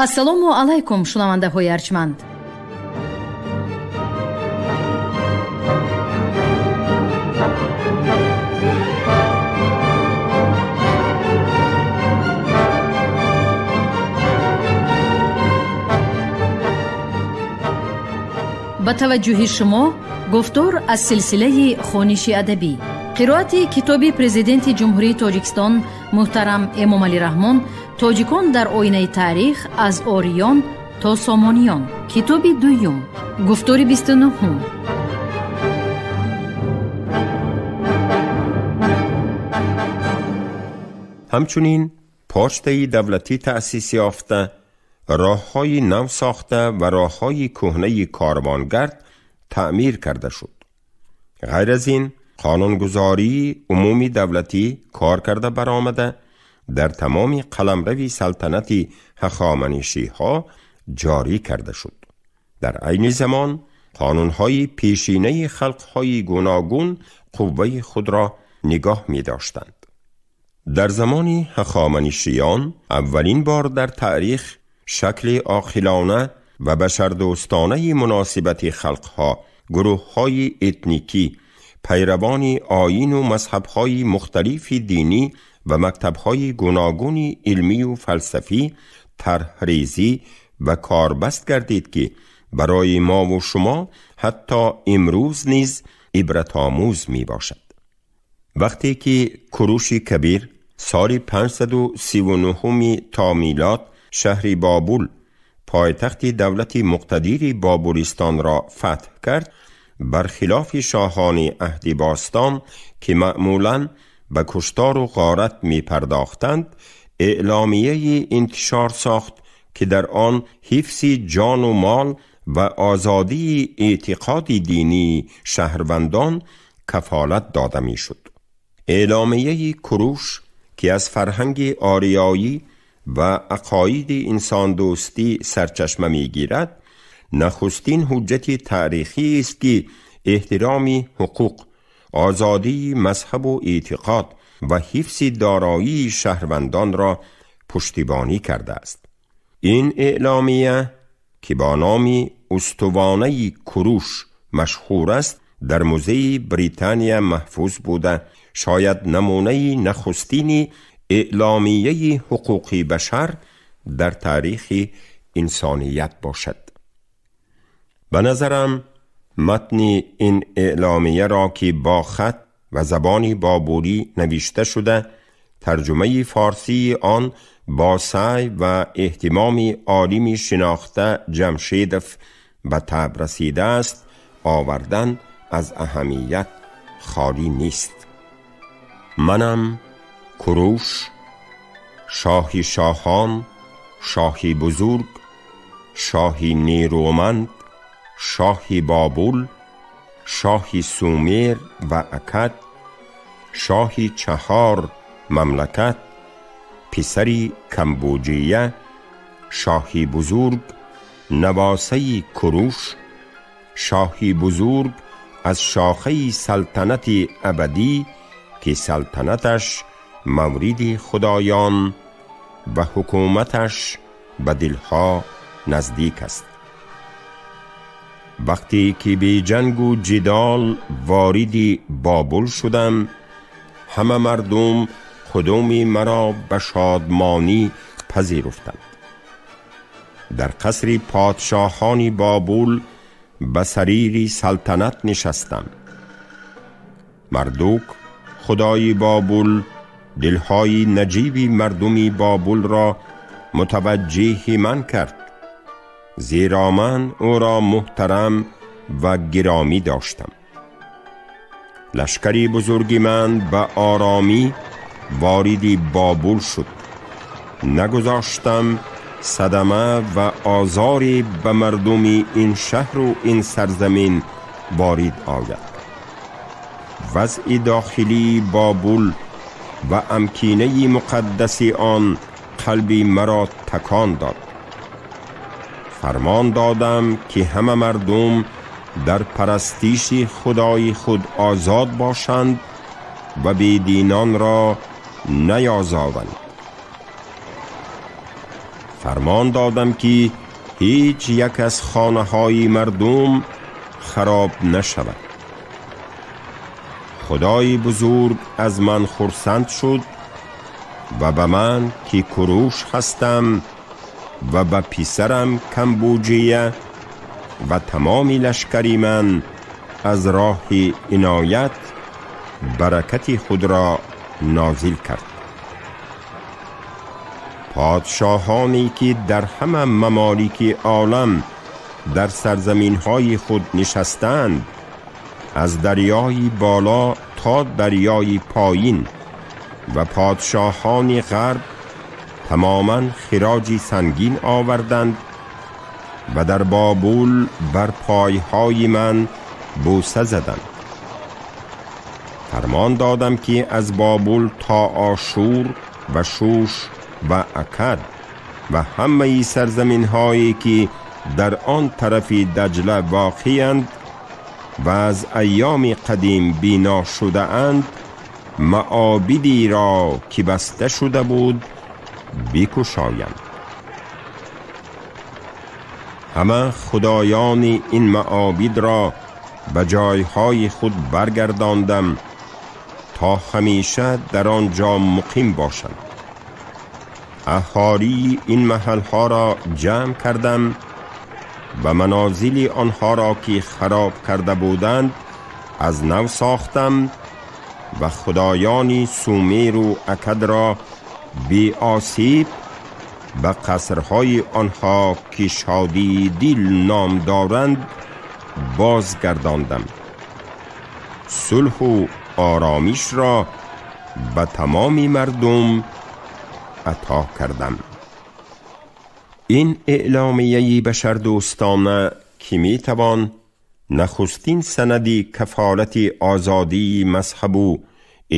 Ассалому алайкум, шунавандаҳои арҷманд. Ба таваҷҷӯҳи шумо гуфтор аз силсилаи хониши адабӣ, қироати китоби Президенти Ҷумҳурии Тоҷикистон муҳтарам Эмомалӣ Раҳмон «Тоҷикон дар оинаи таърих аз ориён то сомониён», китоби дуюм, гуфтори 29-ум. Ҳамчунин почтаи давлатӣ таъсис ёфта, роҳҳои нав сохта ва роҳҳои кӯҳнаи корвонгард таъмир карда шуд. Ғайр аз ин, қонунгузории умуми давлатӣ кор карда баромада, дар тамоми қаламрави салтанати ҳахоманишиҳо ҷорӣ карда шуд. Дар айни замон қонунҳои пешинаи халқҳои гуногун қувваи худро нигоҳ медоштанд. Дар замони ҳахоманишиён аввалин бор дар таърих шакли оқилона ва башардӯстонаи муносибати халқҳо, гурӯҳҳои этникӣ, пайравони оину мазҳабҳои мухталифи динӣ ва мактабҳои гуногуни илмию фалсафӣ тарҳрезӣ ва корбаст гардид, ки барои мову шумо ҳатто имрӯз низ ибратомӯз мебошад. Вақте ки Куруши Кабир соли 539 то милод шаҳри Бобул, пойтахти давлати муқтадири Бобулистонро фатҳ кард, бархилофи шоҳони аҳди бостон, ки маъмулан ба куштору ғорат мепардохтанд, эъломияи интишор сохт, ки дар он ҳифзи ҷону мол ва озодии эътиқоди динии шаҳрвандон кафолат дода мешуд. Эъломияи Куруш, ки аз фарҳанги ориёӣ ва ақоиди инсондӯстӣ сарчашма мегирад, нахустин ҳуҷҷати таърихӣ аст, ки эҳтироми ҳуқуқ, озодии мазҳабу эътиқод ва ҳифзи дороии шаҳрвандонро пуштибонӣ кардааст. Ин эъломия, ки бо номи устувонаи Куруш машҳур аст, дар музеи Британия маҳфуз буда, шояд намунаи нахустини эъломияи ҳуқуқи башар дар таърихи инсоният бошад. Ба назарам, матни ин эъломияро, ки бо хат ва забони бобурӣ навишта шуда, тарҷумаи форсии он бо саъй ва эҳтимоми олими шинохта Ҷамшедов ба таб расидааст, овардан аз аҳамият холӣ нест. Манам Куруш, шоҳи шоҳон, шоҳи бузург, шоҳи нерӯманд, шоҳи Бобул, шоҳи Сумер ва Акад, шоҳи чаҳор мамлакат, писари Камбуҷия, шоҳи бузург, навосаи Куруш, шоҳи бузург аз шохаи салтанати абадӣ, ки салтанаташ мавриди худоён ва ҳукуматаш ба дилҳо наздик аст. Вақте ки бе ҷангу ҷидол вориди Бобул шудам, ҳама мардум қудуми маро ба шодмонӣ пазируфтанд. Дар қасри подшоҳони Бобул ба сарири салтанат нишастам. Мардук, худои Бобул, дилҳои наҷиби мардуми Бобулро мутаваҷҷиҳи ман кард, зеро ман ӯро муҳтарам ва гиромӣ доштам. Лашкари бузурги ман ба оромӣ вориди Бобул шуд. Нагузоштам садама ва озоре ба мардуми ин шаҳру ин сарзамин ворид ояд. Вазъи дохилии Бобул ва амкинаи муқаддаси он қалби маро такон дод. Фармон додам, ки ҳама мардум дар парастиши худои худ озод бошанд ва бединонро наёзоранд. Фармон додам ки ҳеҷ як аз хонаҳои мардум хароб нашавад. Худои бузург аз ман хурсанд шуд ва ба ман ки Куруш ҳастам ва ба писарам Камбуҷия ва тамоми лашкари ман аз роҳи иноят баракати худро нозил кард. Подшоҳоне ки дар ҳама мамолики олам дар сарзаминҳои худ нишастанд, аз дарёи боло то дарёи поин ва подшоҳони ғарб тамоман хироҷи сангин оварданд ва дар Бобул бар пойҳои ман бӯса заданд. Фармон додам ки аз Бобул то Ошур ва Шуш ва Акад ва ҳамаи сарзаминҳое ки дар он тарафи Даҷла воқеанд ва аз айёми қадим бино шудаанд, маобидиро ки баста шуда буд бикушоянд. Ҳама худоёни ин маобидро ба ҷойҳои худ баргардондам то ҳамеша дар он ҷо муқим бошанд. Аҳолии ин маҳалҳоро ҷамъ кардам ва манозили онҳоро ки хароб карда буданд аз нав сохтам ва худоёни Сумеру Акадро беосиб ба қасрҳои онҳо ки шодии дил ном доранд бозгардондам. Сулҳу оромишро ба тамоми мардум ато кардам. Ин эъломияи башардӯстона ки метавон нахустин санади кафолати озодии мазҳабу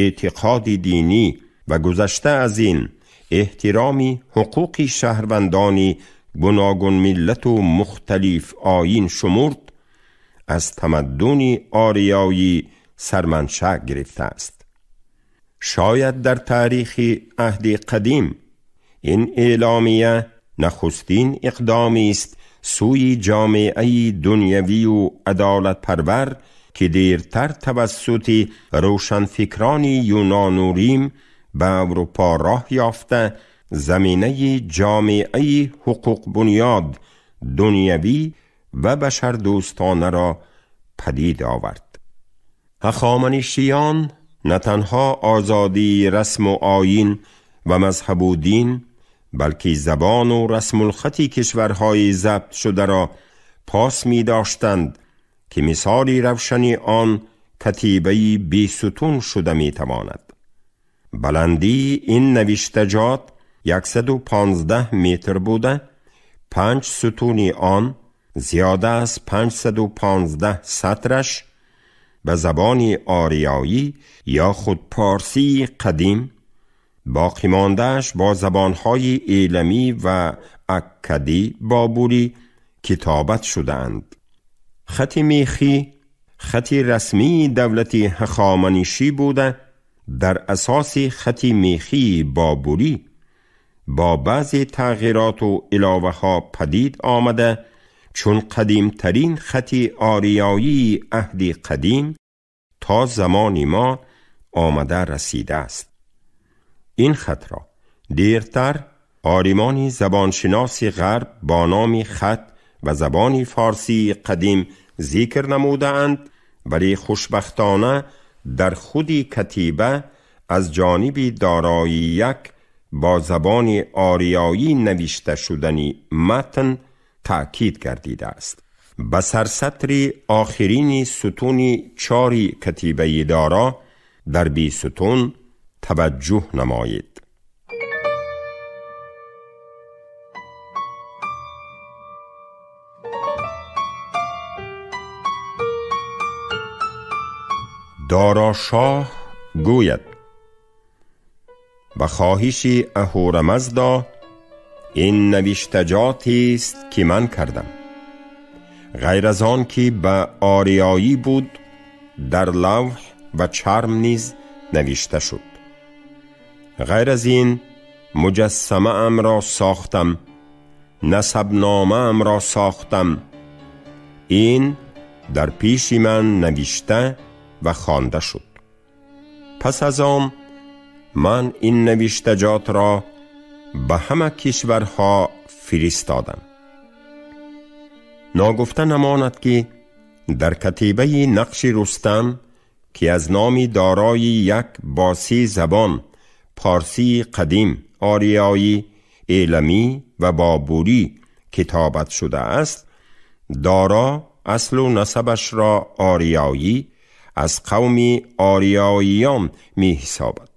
эътиқоди динӣ ва гузашта аз ин эҳтироми ҳуқуқи шаҳрвандони гуногунмиллату мухталиф оин шумурд, аз тамаддуни ориёӣ сарманша гирифтааст. Шояд дар таърихи аҳди қадим ин эъломия нахустин иқдомист сӯи ҷомеаи дунявию адолатпарвар ки дертар тавассути рӯшанфикрони Юнону Рим ба Аврупо роҳ ёфта, заминаи ҷомеаи ҳуқуқбунёд, дунявӣ ва башардӯстонаро падид овард. Ҳахоманишиён на танҳо озодии расму оин ва мазҳабу дин, балки забону расмулхати кишварҳои забт шударо пос медоштанд ки мисоли равшани он катибаи бесутун шуда метавонад. Баландии ин навиштаҷот 115 метр буда, 5 сутуни он зиёда аз 515 сатраш ба забони ориёӣ ё худ порсии қадим, боқӣ мондааш бо забонҳои эламӣ ва аккадӣ бобулӣ китобат шудаанд. Хати мехӣ хати расмии давлати ҳахоманишӣ буда, дар асоси хати мехии бобулӣ бо баъзе тағйироту иловаҳо падид омада, чун қадимтарин хати ориёии аҳди қадим то замони мо омада расидааст. Ин хатро дертар олимони забоншиноси ғарб бо номи хат ва забони форсии қадим зикр намудаанд, вале хушбахтона дар худи катиба аз ҷониби дорои як бо забони ориёӣ навишта шудани матн таъкид гардидааст. Ба сарсатри охирини сутуни чори катибаи дора дар бесутун таваҷҷӯҳ намоед. Дора шоҳ гӯяд: ба хоҳиши Аҳурамазда ин навиштаҷотест ки ман кардам. Ғайр аз он ки ба ориёӣ буд, дар лавҳ ва чарм низ навишта шуд. Ғайр аз ин муҷассамаамро сохтам насабномаам ро сохтам. Ин дар пеши ман навишта ва хонда шуд. Пас аз он ман ин навиштаҷотро ба ҳама кишварҳо фиристодам. Ногуфта намонад, ки дар катибаи нақши Рустам, ки аз номи дорои як бо се забон парсии қадим, ориёӣ, эламӣ ва бобурӣ китобат шудааст, Доро аслу насабашро ориёӣ аз қавми ориёиён меҳисобад.